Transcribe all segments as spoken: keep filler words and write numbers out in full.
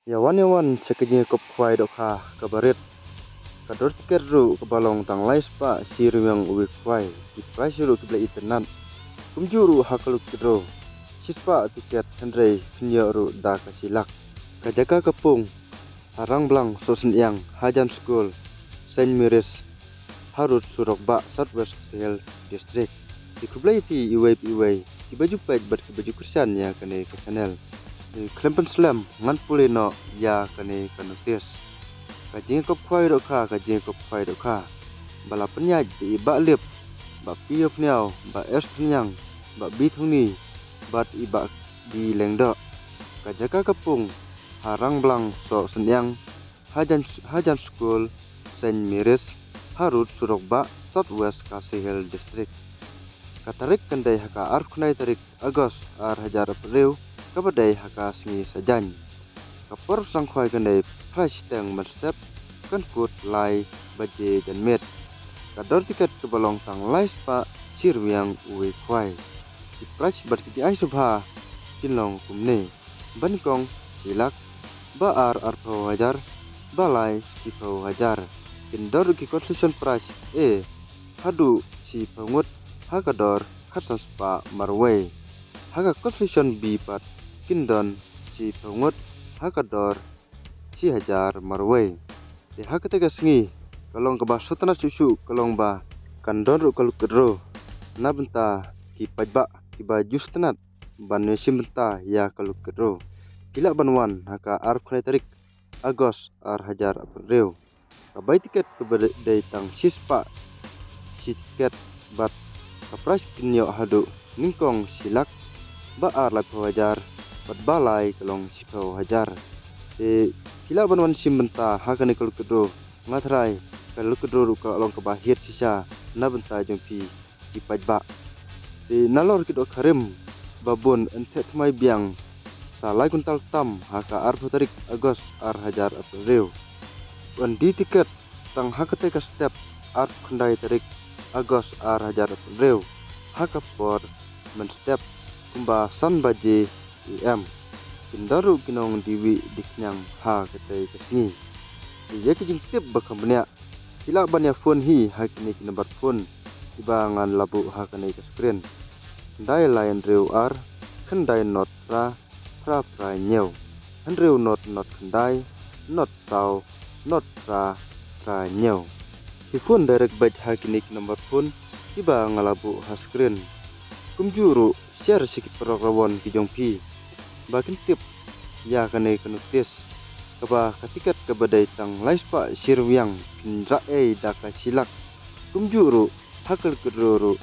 Ïa wan ïa wan sha ka jingïakop khwai dohkha kaba rit. Ka dor tiket ruh kaba long tang lai spah shi ryngwiang uwei khwai. Ki price ruh ki ba la itynnad. Kumjuh ruh ha ka lucky draw, shi spah tiket hynrei phin ïoh ruh da ka shi lak. Ka jaka ka pung ha Rangblang Sohsynïang, Hajan School, Saint Mary's, Harud Surok Bah, South West Khasi Hills District. Te khublei ïa phi iwei pa iwei kiba ju peit bad kiba ju kyrshan ïa kane ka channel. Te khlem pynslem, ngan pule noh ïa kane ka notice. Ka jingïakop khwai dohkha, ka jingïakop khwai dohkha. Ba la pynïaid da i Bah Lip, Bah Pi Ïophniaw, Bah S Phniang, Bah Bi Thongni, bad i Bah Di Lyngdoh. Ka jaka ka pung ha Rangblang Sohsynïang, Hajan, Hajan School, Saint Mary's, Harud Surok Bah, South West Khasi Hills District. Ka tarik kan dei ha ka arphew khyndai tarik August ar hajar arphew hynriew, kaba dei ha ka sngi Saitjaiñ. Ka por sangkhwai kan dei phra shiteng mynstep, kan kut lai baje janmiet. Ka dor tiket kaba long tang lai spah shi ryngwiang uwei khwai. Ki price bad ki jingai sngewbha kin long kumne: ba nyngkong shi lak, ba ar arphew hajar, ba lai shiphew hajar. Kin don ruh ki consolation prize A haduh shiphew ngut ha ka dor khatsan spah marwei. Ha ka consolation B pat kin don shiphew ngut ha ka dor shi hajar marwei. Te ha kata ka sngi ka long kaba sngewtynnat shuh shuh, ka long ba kan don ruh ka lucky draw na bynta ki paidbah kiba ju sngewtynnat ban ïashim bynta ïa ka lucky draw. Phi lah ban wan ha ka arphew khyndai tarik August ar hajar arphew hynriew. Ka bai tiket kaba dei tang shi spah shi tiket bad ka price kin ïoh haduh nyngkong shi lak, ba ar laiphew hajar, bad ba lai ka long shiphew hajar. Te phi lah ban wan shim bynta ha kane ka lucky draw. Nga tharai ka lucky draw ruh ka long kaba hiar shisha na bynta jong phi ki paidbah. Te nalor ki dohkha rim ba bun yn theh thymmai biang sa lai kwintal tam ha ka arphew tarik August ar hajar arphew hynriew. Yn die tiket tang ha kata ka step arphew khyndai tarik August ar hajar arphew hynriew ha ka por mynstep kumba san baje A M. Kin don ruh ki nongdie wieh die khñiang ha kata ka sngi. Te ïa ki jingtip ba kham bniah, phi lah ban ïa phone hi ha kine ki nambar phone kiba ngan la buh ha kane ka screen: khyndai lai hynriew ar, khyndai not phra, phra phra hynñiew, hynriew not not khyndai, not saw, not phra, phra hynñiew. Phi phone direct beit ha kine ki nambar phone kiba nga la buh ha screen. Kumjuh ruh share sha ki paralok rawon ki jong phi ba kin tip ïa kane ka notice, kaba ka tiket kaba dei tang lai spah shi ryngwiang phin rah ei da ka shi lak. Kumjuh ruh ha ka lucky draw ruh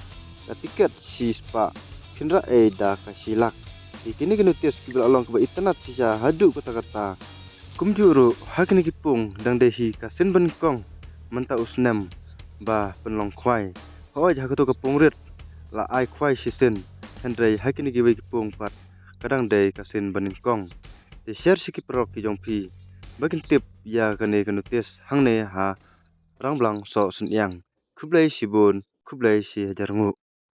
ka tiket shi spah phin rah ei da ka shi lak. Te kine ki notice kiba la long kaba itynnad shisha haduh katta katta. Kumjuh ruh ha kine ki pung dang dei hi ka sien banyngkong mynta u snem ba pynlong khwai. Hooid, ha kato ka pung rit la ai khwai shisien, hynrei ha kine kiwei ki pung pat ka dang dei ka sien banyngkong. Te share sha ki paralok ki jong phi ba kin tip ïa kane ka notice hangne ha Rangblang Sohsynïang. Khublei shibun, khublei shi hajar nguh.